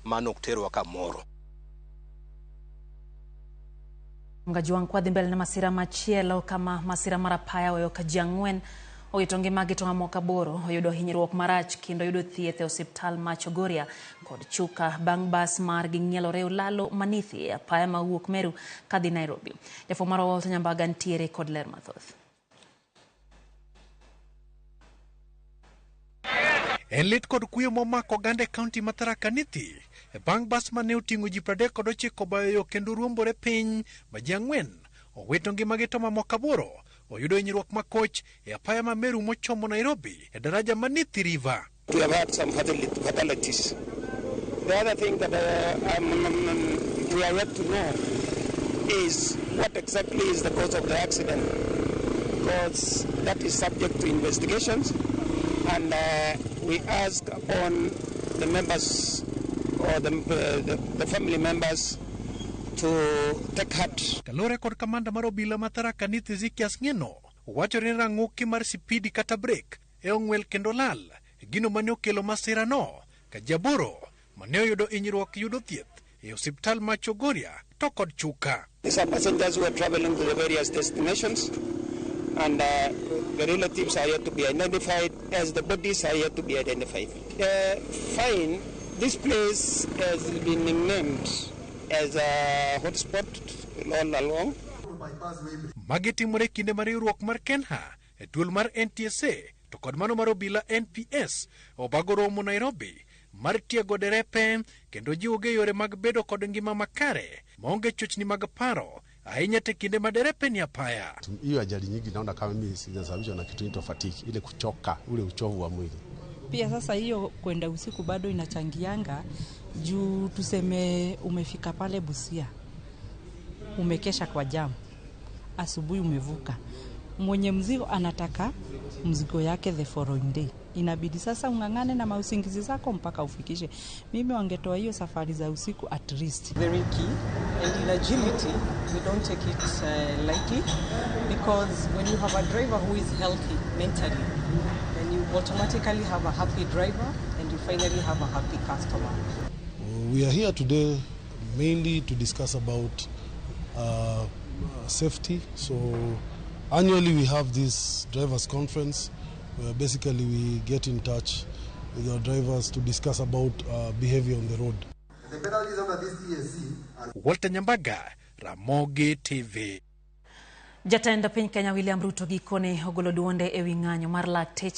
Mano ok terwa kamoro. Ngajwang' kwadhi mbele na masira machielo kama masira mar apaya oweyo ka ji 4 owito ngimagi to mamoko 8 oyudo hinyruok marach kendo yudo thieth e osiptal ma Chogoria kod Chuka bang' bas margi ng'ielore olalo Manithi e apaya mawuok Meru kadhi Nairobi. Jafwambo marwa Walter Nyambaga ntiere kod ler mathoth. En lit kod kuyo momako oganda e kaunti ma Tharaka Nithi e bang' bas mane oting'o ji 39 bayo yo kendo ruombore piny ma ji 4 owito ngimagi to mamoko 8 oyudo hinyruok makoch e apaya ma Meru mochomo Nairobi e daraja ma Nithi River. We have had some fatalities. The other thing that we are yet to know is what exactly is the cause of the accident, because that is subject to investigations, and we ask upon the members or the family members to take heart. Kaluwore kod kamanda mar obila ma Tharaka Nithi Ezekias Ng'eno, wacho ni rang'uki mar sipidi kata brek e ong'wel kendo lal gino mane okelo masira no, ka ji 8 mane oyudo hinyruok yudo thieth e osiptal ma Chogoria to kod Chuka. These are passengers who are traveling to the various destinations, and the relatives are yet to be identified, as the bodies are yet to be identified. Fine, this place has been nicknamed as a hotspot all along. Magi timore kinde mar riwruok mar KENHA e duol mar NTSA to kod mano mar obila NPS obago romo Nairobi mar tiego derepe kendo jiwogi e yore mag bedo kod ngima makare maonge chochni mag paro ahinya te kinde ma derepe ni apaya. Hiyo ajali nyingi naona kama mimi zinasababishwa na kitu inaitwa fatigue, ile kuchoka, ule uchovu wa mwili. Pia sasa hiyo kwenda usiku bado inachangianga juu tuseme umefika pale Busia, umekesha kwa jam, asubuhi umevuka, mwenye mzigo anataka mzigo yake the following day. Inabidi sasa ung'ang'ane na mausingizi zako mpaka ufikishe. Mimi wangetoa hiyo safari za usiku at least. Very key. And in agility, we don't take it lightly, because when you have a driver who is healthy mentally, then you automatically have a happy driver and you finally have a happy customer. We are here today mainly to discuss about safety. So annually we have this drivers conference where basically we get in touch with our drivers to discuss about behavior on the road. The penalties under this EAC are Walter Nyambaga, Ramogi TV. Jatend piny Kenya William Ruto gikone ogolo duonde ewi ng'anyo mar lakteche.